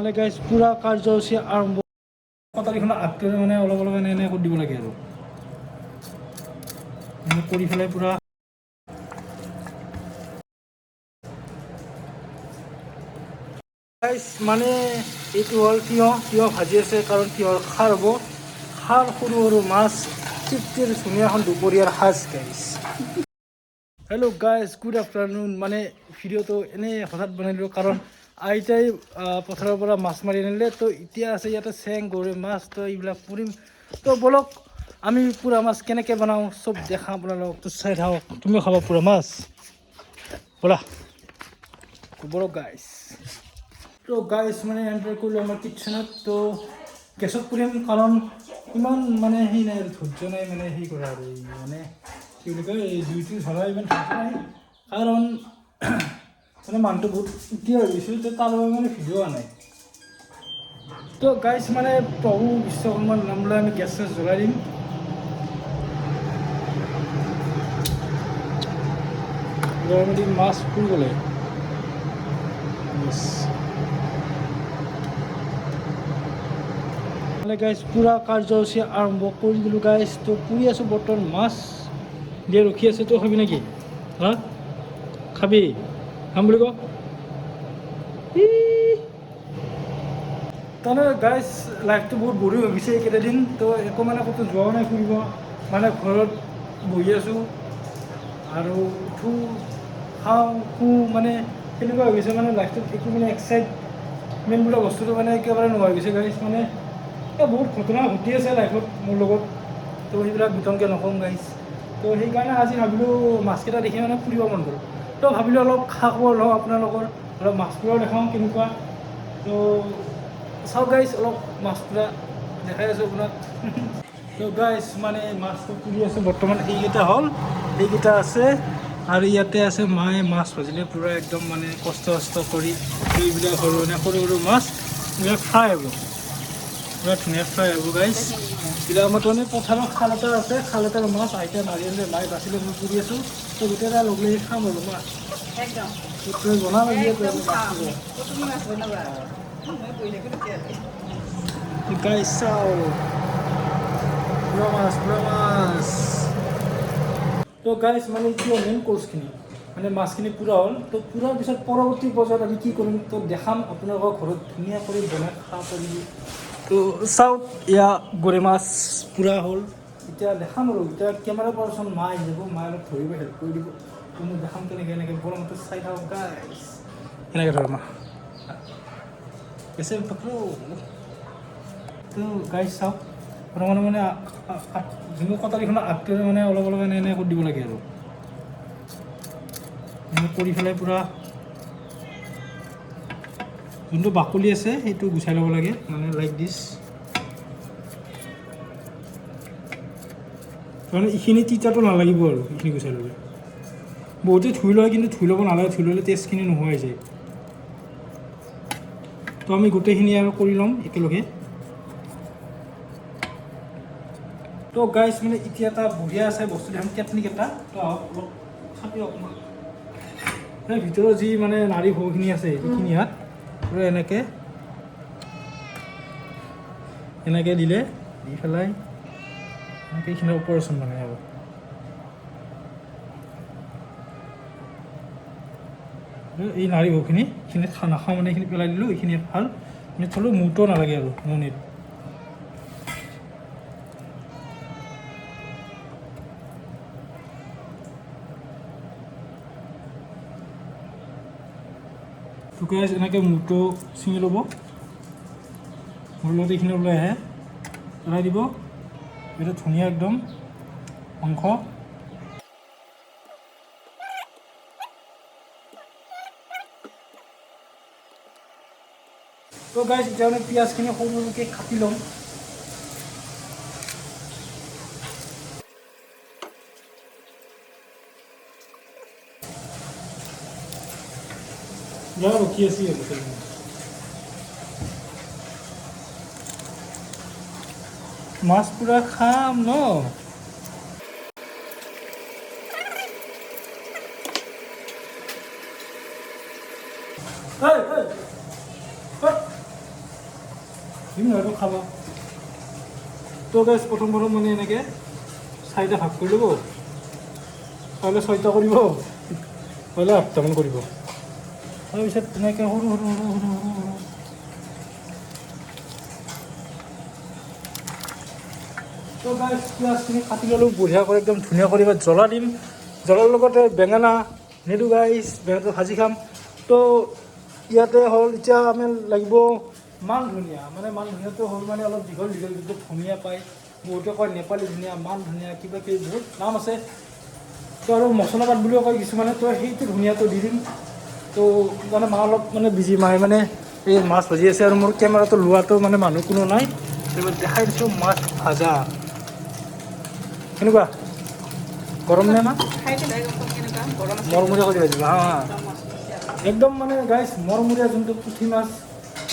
মানে গাইজ পুৰা কাৰ্যসূচী আৰম্ভ। কটাৰীখনৰ আগটোৰে মানে অলপ অলপ এনে এনে কৰি দিব লাগে আৰু এনে কৰি পেলাই পুৰা। গাইজ, মানে এইটো হ'ল তিয়ঁহ। তিয়ঁহ ভাজি আছে, কাৰণ তিয়ঁহৰ খাৰ হ'ব। খাৰ, সৰু সৰু মাছ, তৃপ্তিৰ ধুনীয়া এখন দুপৰীয়াৰ সাজ। Guys, hello guys, good afternoon. মানে ভিডিঅ'টো এনেই হঠাৎ বনাই দিলোঁ, কাৰণ আইতাই পথাৰৰ পৰা মাছ মাৰি আনিলে। তো এতিয়া আছে ইয়াতে চেং, গৰৈ মাছ, তো এইবিলাক পুৰিম। তো ব'লক, আমি পুৰা মাছ কেনেকৈ বনাওঁ চব দেখাম আপোনালোকক। তো চাই থাকক। তুমিও খাবা পুৰা মাছ, ব'লা। তো ব'লক গাইজ। তো গাইজ, মানে এণ্টাৰ কৰিলোঁ আমাৰ কিটচেনত। তো গেছত পুৰিম, কাৰণ ইমান মানে সেই নাই আৰু ধৈৰ্য নাই, মানে সেই কৰা আৰু এই মানে কি বুলি কয়, এই জুইটো ধৰা ইমান ধৈৰ্য নাই, কাৰণ মানে মানুহটো বহুত এতিয়া হৈ গৈছিল। তো তাৰ বাবে মানে ভিডিঅ' হোৱা নাই। তো গাইজ, মানে প্ৰভু বিশ্বকৰ্মাৰ নাম লৈ আমি গেছ চেছ জ্বলাই দিম। জ্বলাই মেলি মাছ পুৰিবলৈ। Yes. মানে গাইজ, পূৰা কাৰ্যসূচী আৰম্ভ কৰি দিলোঁ গাইজ। তো পুৰি আছোঁ বৰ্তমান মাছ। দিয়ে ৰখি আছে। তই খাবি নেকি? হা, খাবি? খাম বুলি ক। তাৰমানে গাইজ, লাইফটো বহুত বৰিং হৈ গৈছে এইকেইটা দিন। তো একো মানে ক'তো যোৱাও নাই ফুৰিব, মানে ঘৰত বহি আছোঁ আৰু উঠোঁ, খাওঁ, শুওঁ, মানে তেনেকুৱা হৈ গৈছে। মানে লাইফটোত একো মানে এক্সাইটমেণ্ট বোলা বস্তুটো মানে একেবাৰে নোহোৱা হৈ গৈছে গাইজ। মানে এই বহুত ঘটনা ঘটি আছে লাইফত মোৰ লগত, তো সেইবিলাক বিতংকৈ নকওঁ গাইজ। তো সেইকাৰণে আজি ভাবিলোঁ, মাছকেইটা দেখি মানে ফুৰিব মন গ'ল। তো ভাবিলোঁ অলপ খা খবৰ লওঁ আপোনালোকৰ, অলপ মাছ পুৰাও দেখাওঁ কেনেকুৱা। তো চাওক গাইজ, অলপ মাছ পুৰা দেখাই আছোঁ আপোনাক। তো গাইজ, মানে মাছটো পুৰি আছোঁ বৰ্তমান। এইকেইটা হ'ল, এইকেইটা আছে আৰু ইয়াতে আছে। মায়ে মাছ ভাজিলে পূৰা একদম মানে কষ্ট কষ্ট কৰি। এইবিলাক সৰু, মানে সৰু সৰু মাছ, এইবিলাক ফ্ৰাই হ'ব, পূৰা ধুনীয়া ফ্ৰাই হ'ব গাইজ। এইবিলাক আমাৰ তাৰমানে পথাৰৰ খাল এটা আছে, খাল এটাৰ মাছ আইতা মাৰি আনিলে, মায়ে বাচিলে, মই পুৰি আছোঁ। তো গোটেই লগ লাগি খাম আৰু মাছ। একদম। তো তই বনাবা যিহেতু একদম খাম। মাছটো। তো তুমি মাছ বনাবা, মই বহি থাকোঁ তেতিয়াহ'লে। গাইজ চাওঁ, পুৰা মাছ, পুৰা মাছ। তো গাইজ, মানে এতিয়া মেইন কৰ্চখিনি, মানে মাছখিনি পূৰা হ'ল। তো পূৰাৰ পিছত পৰৱৰ্তী পৰ্যায়ত আমি কি কৰিম, তো দেখাম আপোনালোকৰ, ঘৰত ধুনীয়া কৰি বনাই খাব পাৰিব। তো চাওক, এয়া গৰৈ মাছ পূৰা হ'ল। এতিয়া দেখাম আৰু এতিয়া কেমেৰা পাৰ্চন মা আহি যাব, মায়ে অলপ ধৰিব, হেল্প কৰি দিব। তো মই দেখাম কেনেকৈ কেনেকৈ বনাম। চাই থাকক গাইজ। কেনেকৈ ধৰ মা, বেছি পকৰো। তো গাইজ চাওক, প্ৰথমতে মানে যোনটো কটাৰীখনৰ আগটোৰে মানে অলপ অলপ এনে এনে কৰি দিব লাগে আৰু এনে কৰি পেলাই পূৰা যোনটো বাকলি আছে সেইটো গুচাই ল'ব লাগে, মানে লাইক দিছ। মানে এইখিনি তিতাটো নালাগিব আৰু এইখিনি গুচাই ল'লে। বহুতে ধুই লয়, কিন্তু ধুই ল'ব নালাগে। ধুই ল'লে টেষ্টখিনি নোহোৱা হৈ যায়। তো আমি গোটেইখিনি আৰু কৰি ল'ম একেলগে। তো গাইজ, মানে এতিয়া এটা বঢ়িয়া আছে বস্তু দেখাম, টেকনিক এটা। তো আহক, অলপ চাপি অকণমান। এই ভিতৰত যি মানে নাড়ী ভৌখিনি আছে, সেইখিনি ইয়াত পুৰা এনেকৈ এনেকৈ দিলে, দি পেলাই এনেকৈ এইখিনি অপাৰেশ্যন মানে আৰু এই নাড়ী ভৌখিনি, এইখিনি নাখাওঁ, মানে এইখিনি পেলাই দিলোঁ। এইখিনি ভাল, এইখিনি থ'লোঁ। মূৰটোও নালাগে আৰু নো। তো গাইজ, এনেকৈ মূৰটো ছিঙি ল'ব। মূৰ লগত এইখিনি ওলাই আহে, পেলাই দিব। এইটো ধুনীয়া একদম মাংস। তো গাইজ, এতিয়া মানে পিঁয়াজখিনি সৰু সৰুকৈ কাটি ল'ম। যা, ৰখি আছি আৰু মাছ পুৰা খাম ন। এই, এই, এই। দিম নহয় খাব। তো গাইজ প্ৰথম প্ৰথম মানে এনেকৈ চাৰিটা ভাগ কৰি ল'ব, নহ'লে ছয়টা কৰিব, নহ'লে আঠটামান কৰিব। তাৰপিছত তেনেকৈ সৰু সৰু সৰু সৰু সৰু সৰু তো গাইজ পিঁয়াজখিনি কাটি ল'লোঁ বঢ়িয়া কৰি, একদম ধুনীয়া কৰি। এবাৰ জ্বলা দিম, জ্বলাৰ লগতে বেঙেনা নিদিওঁ গাইজ, বেঙেনাটো ভাজি খাম। তো ইয়াতে হ'ল এতিয়া আমি লাগিব মান ধনিয়া, মানে মান ধনিয়াটো হ'ল মানে অলপ দীঘল দীঘল যিটো ধনিয়া পায়, বহুতে কয় নেপালী ধনিয়া, মান ধনিয়া, কিবা কিবি বহুত নাম আছে। তো আৰু মছলা পাত বুলিও কয় কিছুমানে, তো সেইটো ধনিয়াটো দি দিম। তো মানে মা অলপ মানে বিজি, মায়ে মানে এই মাছ ভাজি আছে আৰু মোৰ কেমেৰাটো লোৱাটো মানে মানুহ কোনো নাই। দেখাই দিছোঁ মাছ ভাজা কেনেকুৱা, গৰম নে মা? মৰমৰীয়া কৰি ভাজিবা। হা, একদম মানে গাইজ মৰমৰীয়া যোনটো পুঠি মাছ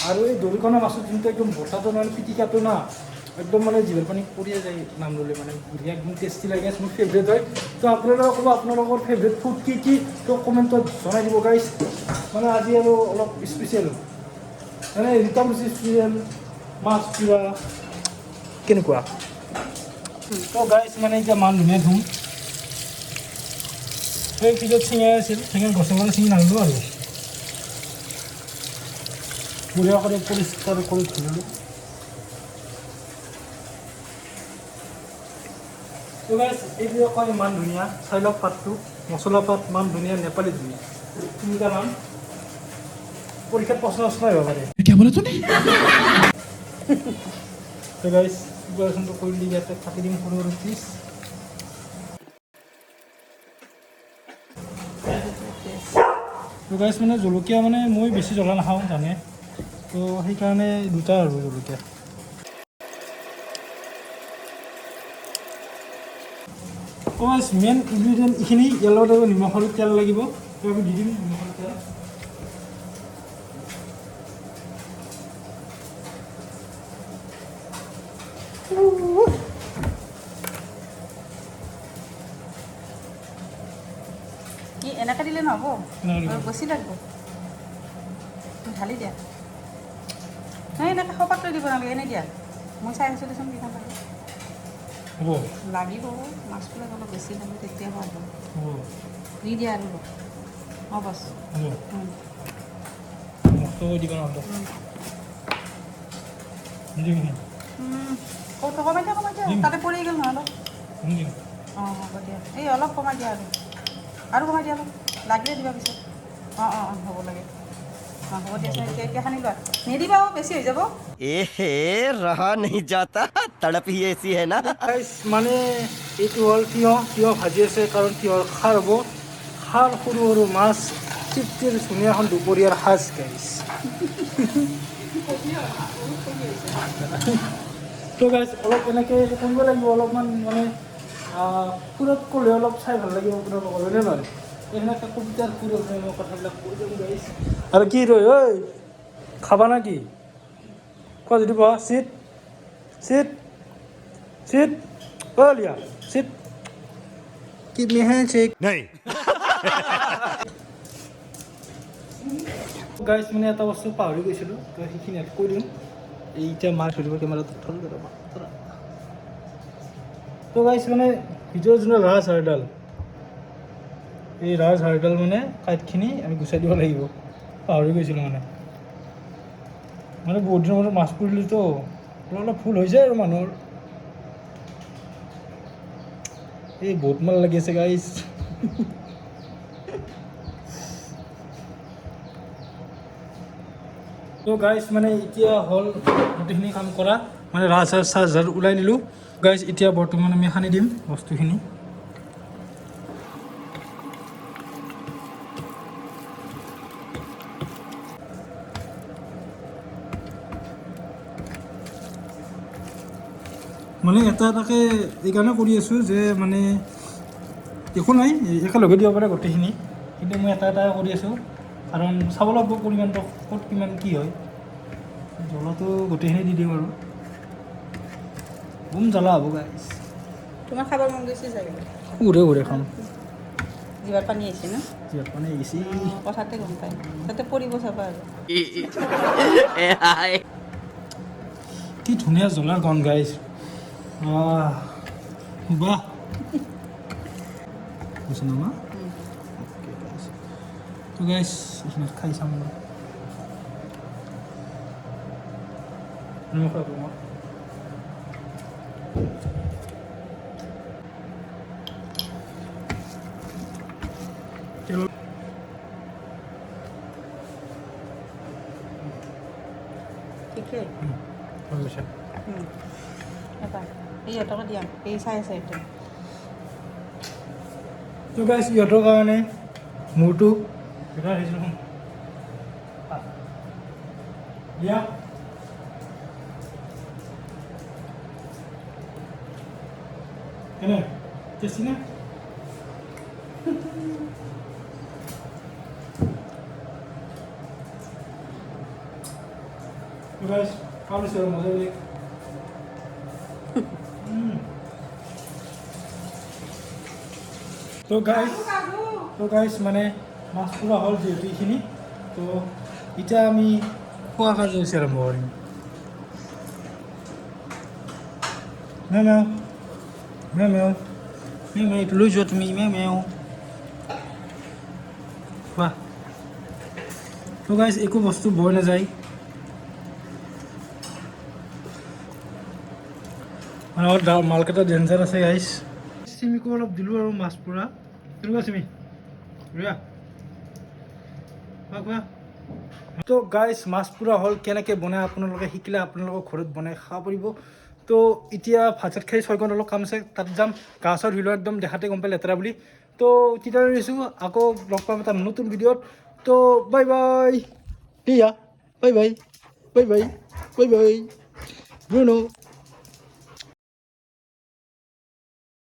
আৰু এই দৰিকণা মাছৰ যোনটো একদম বতাটো মানে পিটিকাটো না, একদম মানে জিভাৰ পানী পৰিয়ে যায় নাম ল'লে, মানে বঢ়িয়া একদম টেষ্টি লাগে, মোৰ ফেভৰেট হয়। তো আপোনালোকে ক'ব আপোনালোকৰ ফেভৰেট ফুড কি কি, তো কমেণ্টত জনাই দিব গাইজ। মানে আজি আৰু অলপ স্পেচিয়েল, মানে ৰিটাৰ্ণ স্পেচিয়েল মাছ পুৰা কেনেকুৱা। তো গাইজ মানে এতিয়া মান ধুনীয়া ধুম, সেই ফ্ৰিজত ছিঙাই আছিল, সেইকাৰণে গছৰ মানে ছিঙি নানিলোঁ আৰু বঢ়িয়া কৰি পৰিষ্কাৰ কৰি ধুলোঁ। তো গাইজ এইবিলাক কয় মান ধনিয়া, চাই লওক পাতটো, মছলা পাত, মান ধনিয়া, নেপালী ধনিয়া, তিনিটা নাম। পৰীক্ষাত প্ৰশ্ন চশ্ন আহিব পাৰে। তো গাইজ প্ৰিপাৰেশ্যনটো কৰিলি, ইয়াতে কাটি দিম সৰু সৰু পিচ। তো গাইজ মানে জলকীয়া মানে মই বেছি জ্বলা নাখাওঁ জানে, তো সেইকাৰণে দুটা আৰু জলকীয়া। মেইন ইনগ্ৰিডিয়েণ্ট এইখিনি, ইয়াৰ লগত আৰু নিমখ আৰু তেল লাগিব, তো আমি দি দিম নিমখ আৰু তেল। কি এনেকৈ দিলে নহ'ব, বেছি লাগিব, ঢালি দিয়া। নাই এনেকৈ সপাত লৈ দিব নালাগে, এনেই দিয়া। মই চাই আছোঁ দেচোন কিমান লাগে। লাগিব মাছবিলাক অলপ বেছি লাগে তেতিয়া হ'ব। দি দিয়া আৰু অঁ বছ। কমাই দিয়া, কমাই দিয়া, তাতে পৰি গ'ল নহয় অলপ। অঁ হ'ব দিয়া, এই অলপ কমাই দিয়া আৰু, আৰু কমাই দিয়া অলপ, লাগিলে দিবা পিছত। অঁ অঁ অঁ হ'ব লাগে, অঁ হ'ব দিয়া। এতিয়া এতিয়া সানি লোৱা, নিদিবা বেছি হৈ যাব। এহে ৰহা नहीं जाता, तड़प ही ऐसी है ना। মানে এইটো হ'ল তিয়ঁহ, তিয়ঁহ ভাজি আছে কাৰণ তিয়ঁহৰ খাৰ হ'ব, খাৰ সৰু সৰু মাছ, তৃপ্তিৰ ধুনীয়া এখন দুপৰীয়াৰ সাজ গাইজ। তো গাইজ অলপ এনেকৈ কৰিব লাগিব, অলপমান মানে সুৰত ক'লে অলপ চাই ভাল লাগিব আপোনালোকৰ, হয়নে নহয়? সেনেকৈ কবিতাৰ সুৰত মই কথাবিলাক কৈ যাম গাইজ। আৰু কি ৰৈ ঐ খাবা না কি কোৱা যদি বহা, চিট চিট চিট অ লিয়া চিট কি মেহে নাই। গাইজ মানে এটা বস্তু পাহৰি গৈছিলোঁ, তো সেইখিনি ইয়াত কৈ দিওঁ। এই এতিয়া মাছ ধৰিব কেমেৰাটো থ'লোঁ ৰ'বা। তো গাইজ মানে ভিতৰত যোনটো ৰাজহাড়ডাল, এই ৰাজহাড়ডাল মানে কাঁইটখিনি আমি গুচাই দিব লাগিব, পাহৰি গৈছিলোঁ মানে। মানে বহুত দিনৰ মূৰত মাছ পুৰিলোঁতো, অলপ অলপ ভুল হৈ যায় আৰু মানুহৰ। এই বহুত মাল লাগি আছে গাইজ। তো গাইজ মানে এতিয়া হ'ল গোটেইখিনি কাম কৰা, মানে ৰাজহাড় চাজহাড় ওলাই দিলোঁ গাইজ। এতিয়া বৰ্তমান আমি সানি দিম বস্তুখিনি। মানে এটা এটাকৈ এইকাৰণে কৰি আছোঁ যে মানে একো নাই, একেলগে দিব পাৰে গোটেইখিনি, কিন্তু মই এটা এটা কৰি আছোঁ কাৰণ চাব লাগিব পৰিমাণটো ক'ত কিমান কি হয়। জ্বলাটো গোটেইখিনি দি দিওঁ আৰু, বম জ্বলা হ'ব গাইজ। তোমাৰ খাব মন গৈছে চাগে? ঘূৰে ঘূৰে খাম। জিভাৰ পানী আহিছে ন? জিভাৰ পানী আহিছে, কথাতে গম পায়, তাতে পৰিব চাবা আৰু। কি ধুনীয়া জ্বলাৰ গন্ধ গাইছ। বাহ, হৈছে ন মা? তো গাইছ, এইখিনি খাই চাম মই। নিমখ লাগিব মই। তেল। ঠিকেই। হৈ গৈছে। এটা ইহঁতকো দিয়া, এই চাই আছে এইটো। তো গাইছ, ইহঁতৰ কাৰণে মোৰটো আহিছোঁ। দিয়া। কেনে টেষ্টি নে? তো গাইছ, খাব লৈছোঁ আৰু মজা বেলেগ। তো গাইছ, মানে মাছ পুৰা হ'ল যিহেতু এইখিনি, তো এতিয়া আমি খোৱা কাৰ্যসূচী আৰম্ভ কৰিম। মেও মেও মেও মেও মেও মেও, এইটো লৈ যোৱা তুমি। মেও মেও, খোৱা। তো গাইছ, একো বস্তু বৈ নাযায়। মানে অলপ মালকেইটা ডেঞ্জাৰ আছে গাইছ। চিমিকো অলপ দিলোঁ আৰু মাছ পুৰা। কেনেকুৱা চিমি? বঢ়িয়া। খোৱা খোৱা। তো গাইছ, মাছ পুৰা হ'ল। কেনেকৈ বনায় আপোনালোকে শিকিলে আপোনালোকৰ ঘৰত বনাই খাব পাৰিব। তো এতিয়া ভাত চাত খাই ছয়খন অলপ কাম আছে, তাত যাম। গা চা ধুই লওঁ, একদম দেখাতে গম পাই লেতেৰা বুলি। তো তেতিয়া ৰৈছোঁ, আকৌ লগ পাম এটা নতুন ভিডিঅ'ত। তো বাই বাই দিয়া, bye bye, bye bye, bye bye, Bruno.